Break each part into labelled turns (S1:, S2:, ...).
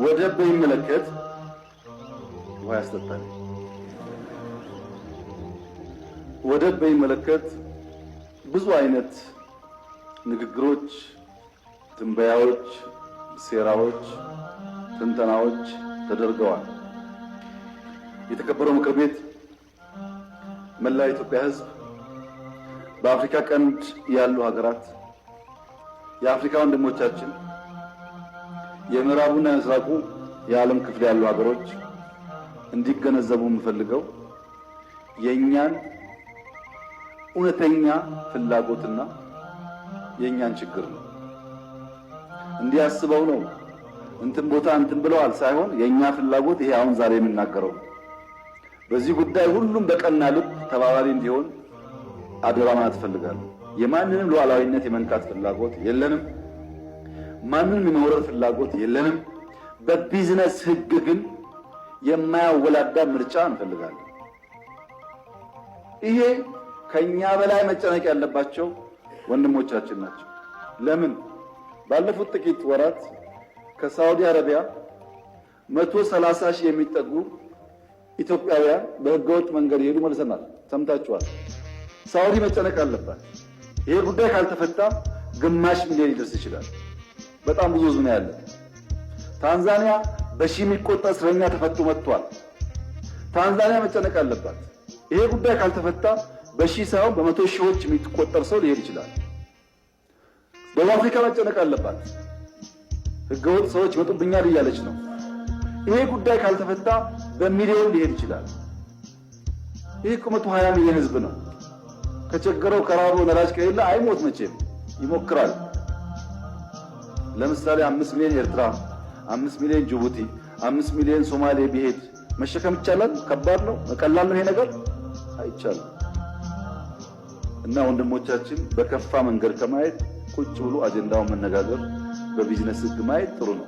S1: ወደብ በሚመለከት ውሃ ያስጠጣል። ወደብ በሚመለከት ብዙ አይነት ንግግሮች፣ ትንበያዎች፣ ሴራዎች፣ ትንተናዎች ተደርገዋል። የተከበረው ምክር ቤት፣ መላ የኢትዮጵያ ሕዝብ፣ በአፍሪካ ቀንድ ያሉ ሀገራት፣ የአፍሪካ ወንድሞቻችን፣ የምዕራቡና የምስራቁ የዓለም ክፍል ያሉ ሀገሮች እንዲገነዘቡ የምፈልገው የእኛን እውነተኛ ፍላጎትና የእኛን ችግር ነው። እንዲያስበው ነው እንትን ቦታ እንትን ብለዋል ሳይሆን የእኛ ፍላጎት ይሄ አሁን ዛሬ የምናገረው ነው። በዚህ ጉዳይ ሁሉም በቀና ልብ ተባባሪ እንዲሆን አደራ ማለት እፈልጋለሁ። የማንንም ሉዓላዊነት የመንካት ፍላጎት የለንም። ማንንም የመውረር ፍላጎት የለንም። በቢዝነስ ሕግ ግን የማያወላዳ ምርጫ እንፈልጋለን። ይሄ ከኛ በላይ መጨነቅ ያለባቸው ወንድሞቻችን ናቸው። ለምን ባለፉት ጥቂት ወራት ከሳዑዲ አረቢያ 130 ሺህ የሚጠጉ ኢትዮጵያውያን በህገወጥ መንገድ የሄዱ መልሰናል። ሰምታችኋል። ሳዑዲ መጨነቅ አለባት። ይሄ ጉዳይ ካልተፈታ ግማሽ ሚሊዮን ሊደርስ ይችላል። በጣም ብዙ ህዝብ ነው ያለ። ታንዛኒያ በሺህ የሚቆጠር እስረኛ ተፈቶ መጥቷል። ታንዛኒያ መጨነቅ አለባት። ይሄ ጉዳይ ካልተፈታ በሺህ ሳይሆን በመቶ ሺዎች የሚቆጠር ሰው ሊሄድ ይችላል። ደቡብ አፍሪካ መጨነቅ አለባት። ህገወጥ ሰዎች ይመጡብኛል እያለች ነው። ይሄ ጉዳይ ካልተፈታ በሚሊዮን ሊሄድ ይችላል። ይህ እኮ 120 ሚሊዮን ህዝብ ነው። ከቸገረው ከራበው ነዳጅ ከሌለ አይሞት መቼም ይሞክራል። ለምሳሌ 5 ሚሊዮን ኤርትራ፣ 5 ሚሊዮን ጅቡቲ፣ 5 ሚሊዮን ሶማሌ ቢሄድ መሸከም ይቻላል? ከባድ ነው። ቀላል ነው ይሄ ነገር አይቻልም። እና ወንድሞቻችን በከፋ መንገድ ከማየት ቁጭ ብሎ አጀንዳውን መነጋገር በቢዝነስ ህግ ማየት ጥሩ ነው።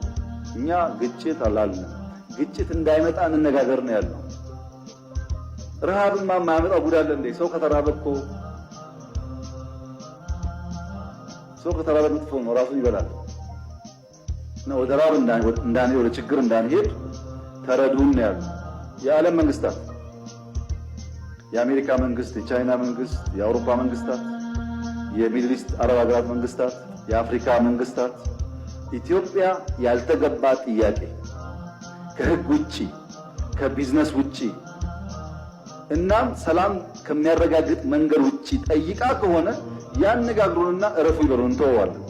S1: እኛ ግጭት አላልንም። ግጭት እንዳይመጣ እንነጋገር ነው ያልነው። ረሃብማ የማያመጣው ጉድ አለ እንዴ? ሰው ከተራበ እኮ ሰው ከተራበ መጥፎ ነው፣ ራሱን ይበላል። እና ወደ ረሃብ እንዳንሄድ፣ ወደ ችግር እንዳንሄድ ተረዱን ነው ያሉ የዓለም መንግስታት፣ የአሜሪካ መንግስት፣ የቻይና መንግስት፣ የአውሮፓ መንግስታት፣ የ Middle East አረብ ሀገራት መንግስታት፣ የአፍሪካ መንግስታት ኢትዮጵያ ያልተገባ ጥያቄ ከህግ ውጪ ከቢዝነስ ውጪ እናም ሰላም ከሚያረጋግጥ መንገድ ውጪ ጠይቃ ከሆነ ያነጋግሩንና እረፉ ይበሉን፣ እንተወዋለን።